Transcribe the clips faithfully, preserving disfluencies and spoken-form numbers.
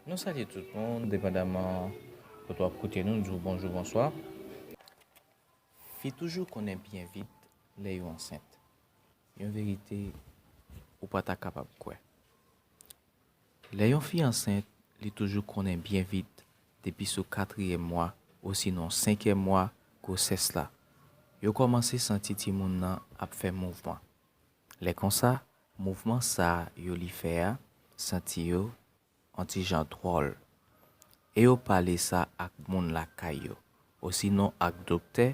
Nou salye tout moun, depandaman kote w ap koute nou, n di w bonjou, bonswa. Fi toujou konnen byen vit lè yo ansent. Yon verite ou pa ta kapab kwè. Lè yon fi ansent, li toujou konnen byen vit, depi sou katriyèm mwa osinon senkyèm mwa gwosès la, yo kòmanse santi timoun nan ap fè mouvman. Lè konsa, mouvman sa yo li fè a santi yo yon ti jan dwòl, e yo pale sa ak moun lakay yo, osinon ak doktè,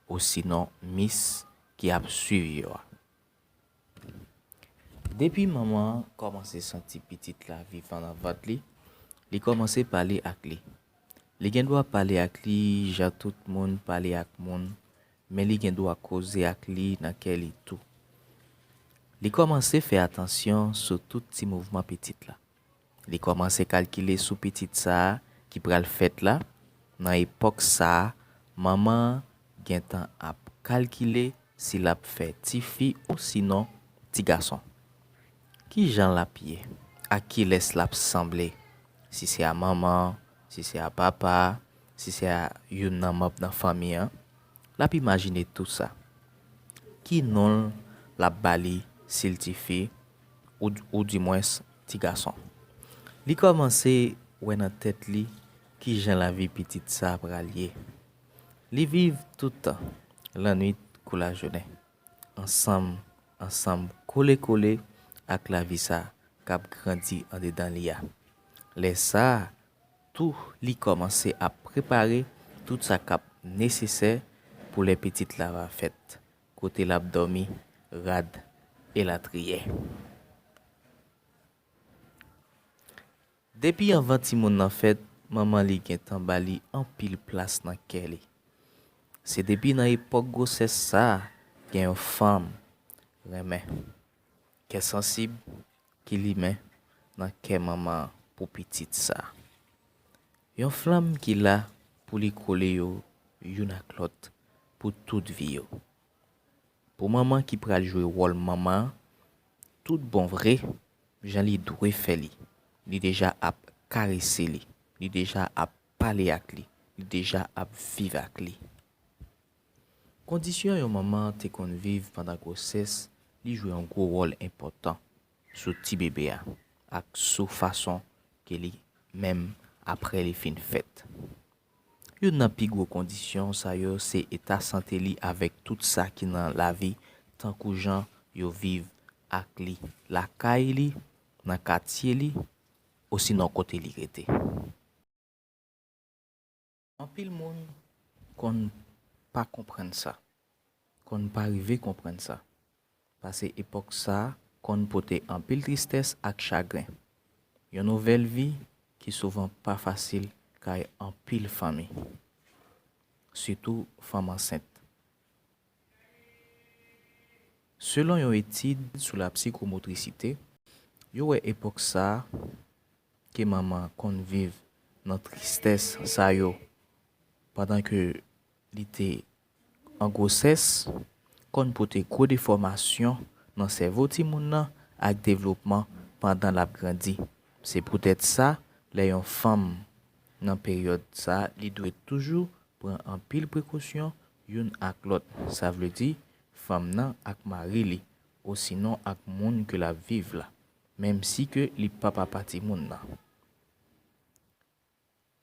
osinon mis ki ap swiv yo a. Depi manman an kòmanse santi pitit la vivan nan vant li, li kòmanse pale ak li. Li gen dwa pale ak li jan tout moun pale ak moun, men li gen dwa koze ak li nan kè li tou. Li kòmanse fè atansyon sou tout ti mouvman pitit la. Li kòmanse kalkile sou pitit sa a ki pral fèt la. Nan epòk sa a, manman an gentan ap kalkile si l ap fè tifi osinon ti gason. Ki jan l ap ye? A kilès l ap sanble? Si se a manman an, si se a papa a, si se a youn nan manm nan fanmi an, l ap imajine tou sa. Ki non l ap ba li si l tifi, ou, oudimwens ti gason? Li kòmanse wè nan tèt li ki jan lavi pitit sa a pral ye. Li viv tout tan, lannwit kou lajounen, ansanm, ansanm kole kole ak lavi sa k ap grandi andedan li a. Lè sa a, tou li kòmanse ap prepare tout sa k ap nesesè pou lè pitit la va fèt, kote l ap dòmi, rad, elatriye. Depi anvan timoun nan fèt, manman li gentan ba li anpil plas nan kè li. Se depi nan epòk gwosès sa a gen yon fanm renmen, kè sansib ki limen nan kè manman an pou pitit sa a. Yon flanm ki la pou li kole yo youn ak lòt pou tout vi yo. Pou manman ki pral jwe wòl manman an, tout bon vre, jan li dwe fè li, li deja ap karese li, li deja ap pale ak li, li deja ap viv ak li. Kondisyon yon manman te konn viv pandan gwosès li jwe yon gwo wòl enpòtan sou ti bebe a ak sou fason ke li menm apre li fin fèt. Youn nan pi gwo kondisyon sa yo se eta sante li avèk tout sa ki nan lavi, tankou jan yo viv ak li lakay li, nan katye li, osinon kote li rete. Anpil moun konn pa konprann sa, konn pa rive konprann sa, pase epòk sa a konn pote anpil tristès ak chagren. Yon nouvèl vi ki souvan pa fasil kay anpil fanmi, sitou fanm ansent. Selon yon etid sou lapsikomotrisite, yo wè epòk sa a ke manman an konn viv nan tristès sa yo pandan ke li te an gwosès konn pote gwo defòmasyon nan sèvo timoun nan ak devlopman pandan l ap grandi. Se poutèt sa, lè yon fanm nan peryòd sa a, li dwe toujou pran anpil prekosyon youn ak lòt, sa vle di fanm nan ak mari li, osinon ak moun ke l ap viv la, menm si ke li pa papa timoun nan.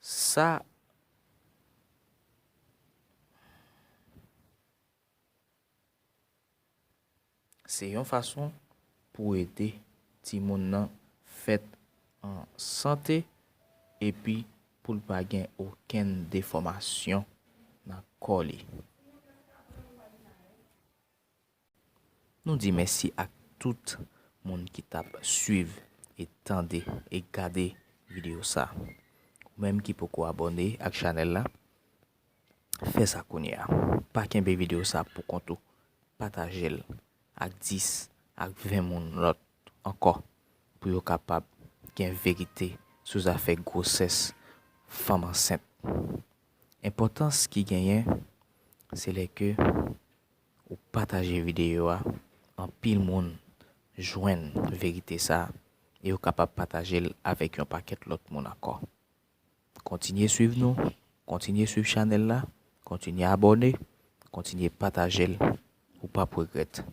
Sa se yon fason pou ede timoun nan fèt an sante epi pou l pa gen okenn defòmasyon nan kò li. Nou di mèsi ak tout moun ki t ap swiv e tande e gade videyo sa. Ou menm ki poko abòne ak chanèl la, fè sa kounye a. Pa kenbe videyo sa pou kont ou. Pataje l ak dis ak ven moun lòt ankò pou yo kapab gen verite sou zafè gwosès fanm ansent. Enpòtans ki genyen, se lè ke ou pataje videyo a, anpil moun jwenn verite sa a, e ou kapab pataje l avèk yon pakèt lòt moun ankò. Kontinye swiv nou, kontinye swiv chanèl la, kontinye abòne, kontinye pataje l. Ou p ap regrèt.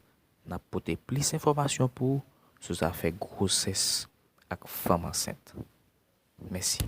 N ap pote plis enfòmasyon pou ou sou zafè gwosès ak fanm ansent. Mèsi.